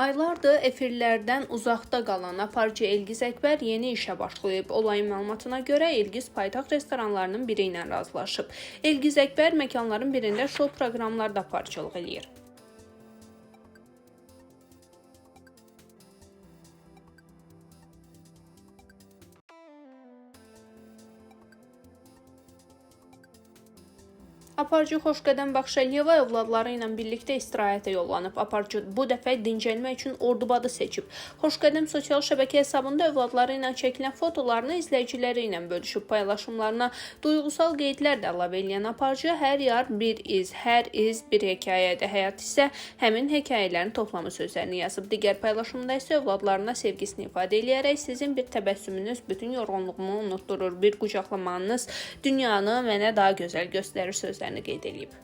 Aylardır efirlərdən uzaqda qalan aparıcı Elgiz Əkbər yeni işə başlayıb. Olayın məlumatına görə Elgiz paytaxt restoranlarının biri ilə razılaşıb. Elgiz Əkbər məkanların birində şou proqramlarda aparıcılıq eləyir. Aparıcı Xoşqədəm Baxşəliyeva övladları ilə birlikdə istirahətə yollanıb. Aparıcı bu dəfə dincəlmək üçün Ordubadı seçib. Xoşqədəm sosial şəbəkə hesabında övladları ilə çəkilən fotolarını izləyiciləri ilə bölüşüb. Paylaşımlarına duyğusal qeydlər də əlavə eləyən aparıcı hər yar bir iz, hər iz bir hekayədir. Həyat isə həmin hekayələrin toplamı sözlərini yazıb. Digər paylaşımda isə övladlarına sevgisini ifadə eləyərək sizin bir təbəssümünüz bütün yorğunluğumu unutdurur. Bir qucaqlamanız dünyanı mənə daha gözəl göstərir sözlərini qeyd eləyib.